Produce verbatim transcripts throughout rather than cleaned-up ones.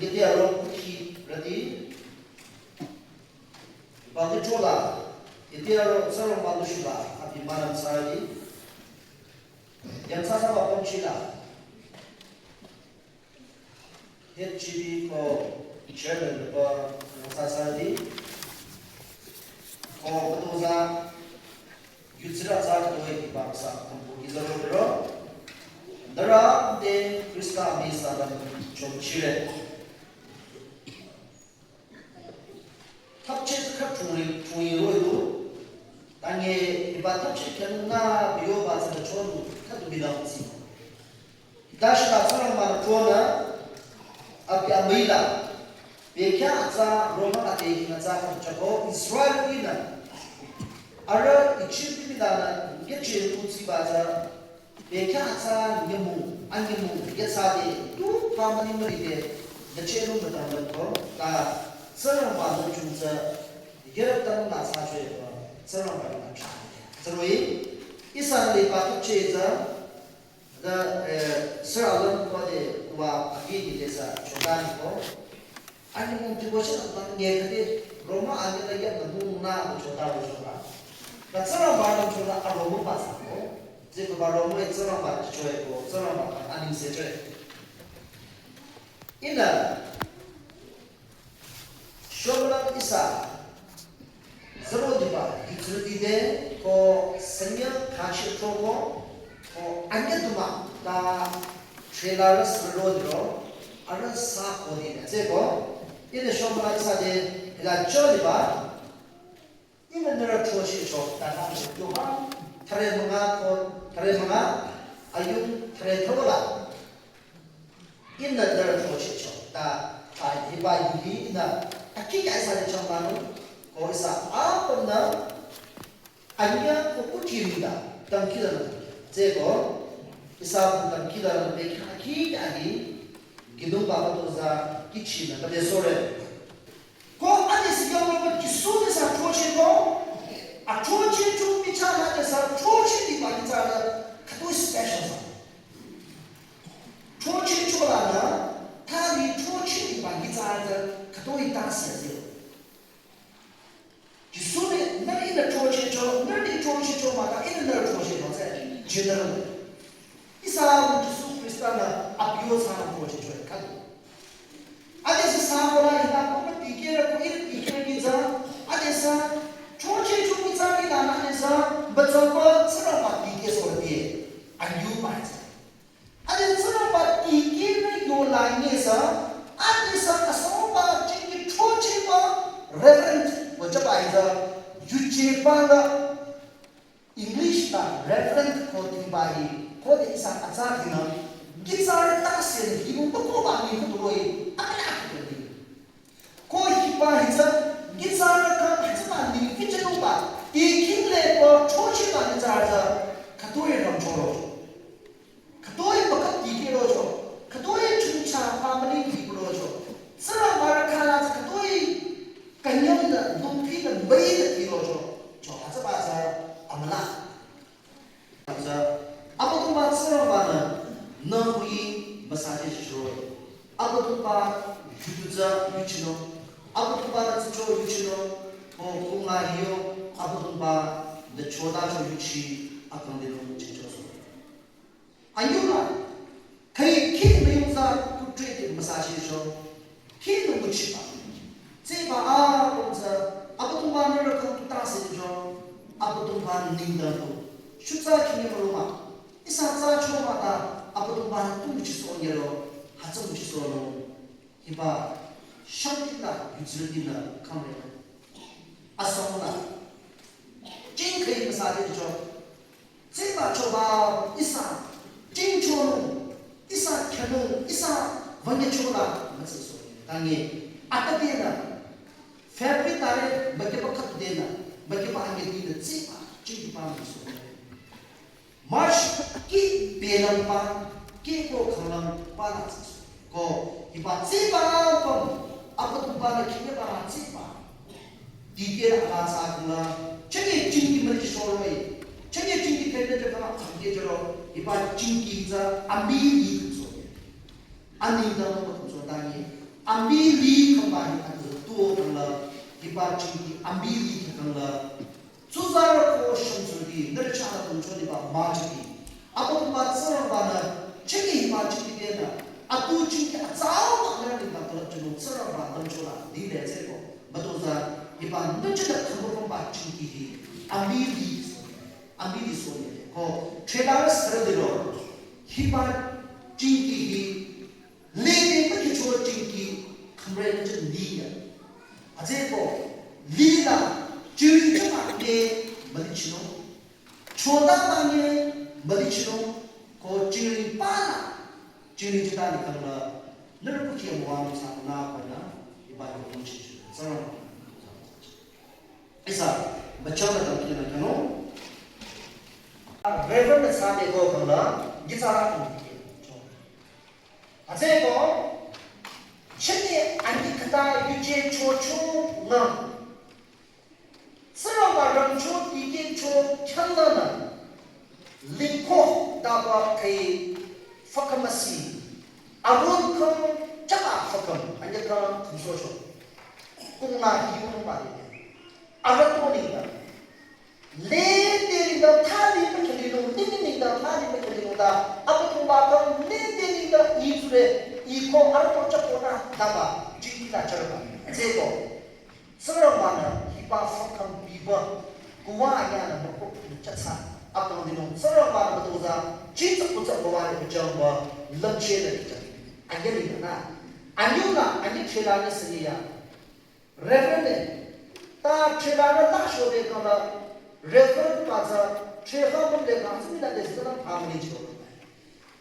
Yete aro kuki rati. Bangkitro la. Yete aro Tsingrangba nushila. Abi manam sarati. Yang sasa ba pamchila. Head G B ko chairman ba yang sasa di. Ko kutuza. Yutsira tsü katoe ki bangsa kampu ki zaro biro. Dara de Krista mi sadam chomchire. Thapche kha thuri thuri roi du. Tange iba thapche kya na biyo ba tsü chon du kha du bidang tsi. Dashila Tsingrangba nü tuo nü, abi amüila, bekya atsa Roma ate hina tsa khamchako Israel inü. Arüh Egypt inü nü, ngeche kutsiba tsü, bekya atsa nyemu, anyemu, yatsa de, tu pamani mari de, ngeche lu madang ko, ta, Tsingrangba nü chungtsü, yerap tang na sa chwe ko, Tsingrangba nü cha. Tsürui, isa le pa tu che tsü, Da, eh, sir alam ko de wa abi di de sa choda ni ko. Ani mung ti ko shi ta nge ka de Roma ani da ya na mung na ko choda ko choda. Ka tsara ba na choda a Roma ba sa ko. Zi ko ba Roma e tsara ba cho e ko, tsara ba ani se cho e. Ina Shomülang ihsa, züro diba, yutsürü dide, ko senya khashi throko, ko anya duma, ta trailer züro diro, arüh sa ko dide, tseko, ine shomülang ihsa de, ila cho diba, ine nührü throshi cho, ta na shi yoba, thare manga ko, thare manga, ayung, thare thola. Inü nührü throchehcho, ta, ta hiba yuhi inü, ta kikya ihsa de changlanung, ko ihsa apümnü, anya ko kuchiri da, dangkhidangnang. Tseko, ihsa apüm dangkhidangnang pekya kikya hi, gidung baba toza, kichinü, kade sore. Ko ade si yong lo Jisu de sa throcheh ko, a throcheh chu mi cha na de sa throcheh di ba ni cha na, khütoi special sa. Throcheh chu la na, ta ni throcheh di ba ni cha na, khütoi ta se se. Jisu de, na ni na throcheh cho, na ni throcheh cho ma ta, ina na throcheh ma se, general. Ihsa Jisu Krista nü abiyo sa na throcheh cho khütoi. Ade sa sa ko la ina ko ma tikeh ra ko ina tikeh ki za. Ade sa throcheh cho ki za ki la na ade sa ba za ba tsara ma tikeh so de. Anyu ma za. Ade tsara ma tikeh na yo la ni sa. Ade sa ka so ba chi ki throcheh ba Reverend ko cha ba za. Yuche ba la English la Reverend ko tingba hi, ko de ihsa atsa dinü, gitsarü ta se hi mu ko ba ni ko roi, akala ko ni. Ko hiba hi tsü, gitsarü ka hitsü ba ni fiche lu ba, ti king le ko chochi ba ni tsarü tsü, khütoi ram choro. Khütoi bakap dikeh rocho. Khütoi chungcha family dikeh rocho. Tsara mara khala tsü khütoi kanyang da, lungpi da, bai da dikeh rocho. Cho, hütsüba tsü amüla. Tsü, Abüdongba Tsingrangba nü, nü hui masaje shiro. Abüdongba yudu tsü yuchino. Abüdongba nü tsü cho yuchino. Ko kunga hiyo, Abüdongba nü choda cho yuchi, akang de nung chencho so. Anyula, kai king na yungza kutre de masashi cho, king na muchiba. Tseba a kongza, Abüdongba nührü kang tu tase cho, Abüdongba ningda tu. Shutsa king ya maroma, ihsa tsa cho ma ta, Abüdongba tu muchiso nyero, hütsü muchiso no. Hiba, shakti la, yutsürü la, kamre. Asong la. Jing kai masashi cho. Tseba choba ihsa, jingchonung, ihsa khenung, ihsa vanyachola, mütsi so. Tangi, atatena, February tare, makiba katdena, makiba angedina, tseba, jingba so. March, ki pelang pa, ki ko khalang pa la so. Ko, iba tseba pam, Abüdongba nü khinge ba la tseba. Dikeh la ala sa kula, chenge jingki mari shoroi, chenge jingki kende je kama khamke jero, iba jingki za ami ni so. Ani da mo so da ni. Amüli kamba hi atu tuo kangla, hiba jingki amüli kangla. Tsuzarü ko shangtsudi, nührü chah la tongcho liba müjidi. Apu kamba Tsingrangba-nü, jingki hiba jingki denü, atu jingki atsau ba nührü liba tolap jino Tsingrangba tongcho la, dile tseko. Mütozah, hiba nührü chah la tongcho kamba jingki hi, amüli, amüli so ne. Ko, thela sürü dilo, hiba jingki hi, lede mükhicho jingki khamre nüjü liya. Atseko lila jingri chama ne mülichinung. Chota ma ne mülichinung. Ko jingri pa la jingri chita ni khamla nührü kuki amüwa nung sa na ko na iba yo nung chichu. Sarang. Ihsa müchang na tamki na kano. Reverend sa ne ko khamla gitsara ko. Atseko, chini ani khata yuje chocho nga. Süraba rangcho dikehcho khyanglanü. Lingko daba kai fakamasi. Arun kang chaka fakam. Ani kang kumsocho. Kungla hiwang ba de. Arato ningda. Lede ningda thali mekhe linung, nini ningda thali mekhe linung da. Apu kungba kang lede ningda i tsure, i ko arato chako na daba, jingki la charba. Tseko. Tsingrangba-nü hiba fakam biba, kuwa anya na mako chatsa. Apu linung, Tsingrangba-nü mütozah, jitsa kutsa kuwa ni kuchangba, lamche na kichang. Anya ningda na. Anyu na, anyi thela na siniya. Reverend ne, ta thela rü la shode kala, Reverend pa tsü, thela mümle kang, simi la desi kala family jo.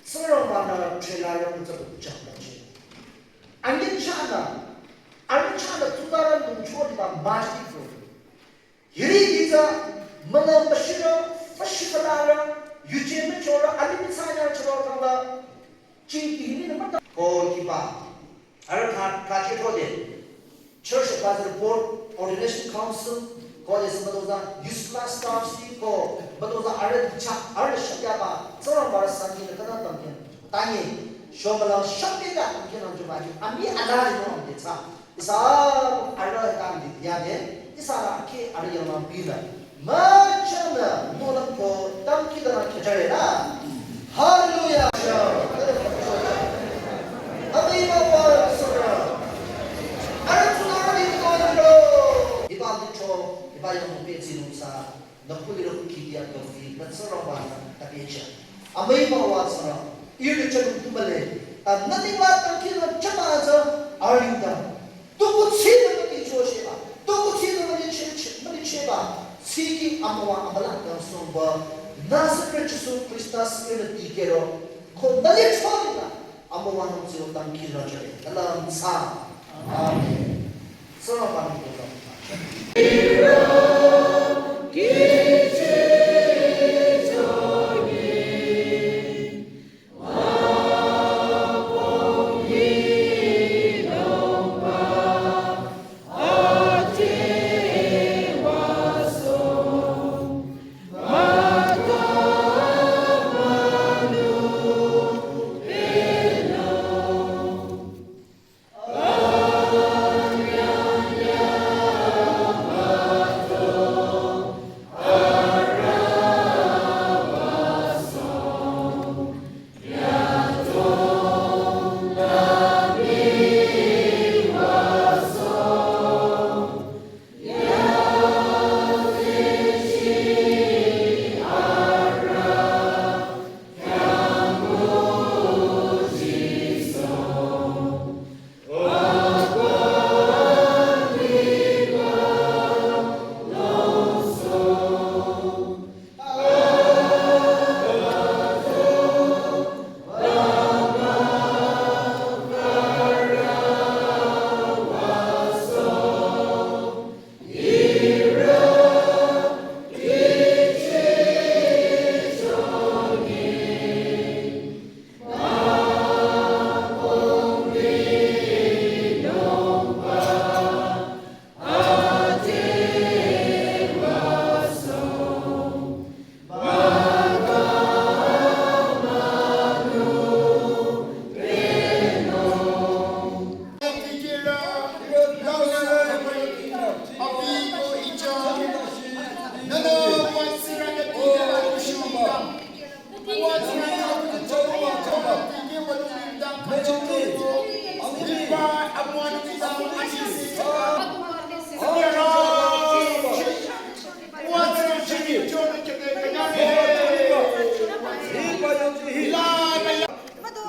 Tsingrangba-nü thela rü mutsa kuchang la che. Anyi chana, anyi chana tsuzarü nung chori ba maji ko. Hiri gitsa, münü müshirü, fashifala rü, yuje müchorü, anyi mütsanya choro kala, jingki hini na mata. Ko hiba. Arüh kha, kha che thode. Church Advisory Board, Ordination Council, ko de sima doza, Youth Class Staff si, ko, ba doza arüh cha, arüh shakya ba, Tsingrangba rü sangi na kana tamken. Tangi, shomala shakya ba tamken ang chuba ji. Ami ala ni no de cha. Ihsa arüh tamdi ya de. Ihsa la ke arüh yang mang bila. Müchangla nohlüm ko tamki dana kechare la. Hallelujah. Abi ma wa sura. Ara tuna ni ko lo. Hiba ni cho, hiba yang pe tsinung sa. Na kuli ro ki dia ko fi, na tsara wa na ta pe cha. Abi ma wa sura. Yu ni chanu tumale. Ta nani wa tamki dana chama sa. Arinda. Tuku tsü nü müdi chosheba, tuku tsü nü müdi che-, che-, müdi cheba, tsiki amüwa amüla kang songba, Nazareth Jisu Khrista sünü dikehro, ko müdi chonila, amüwa nung tsü tamki rajare, alam sa. Amen. Sara bani ko.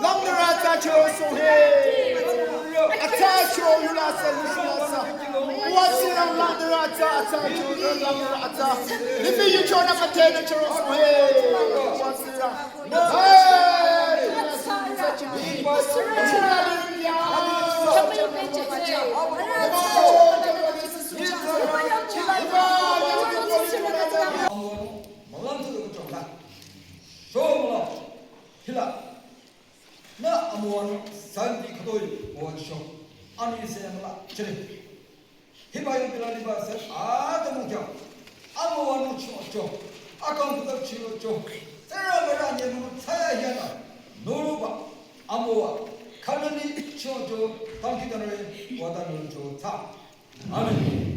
Langdara atsa chürosohng he. Atsa chüro yula sa, yula sa. Uwa Tsingrang langdara atsa, atsa chüro langdara atsa. Limih yuchonü müdhenü chürosohng he. Uwa Tsingrang. Hey. Hila. Nü amüwanung santi khütoi müwacho. Ani se müla chire. Hiba yung pila liba se ata mukya. Amüwanung chocho. Akang kutak chocho. Sera mera nye münü tsaya hiana. Nüruba. Amüwa. Kanani chocho. Tangki tanare. Wada nürucho tsa. Amen.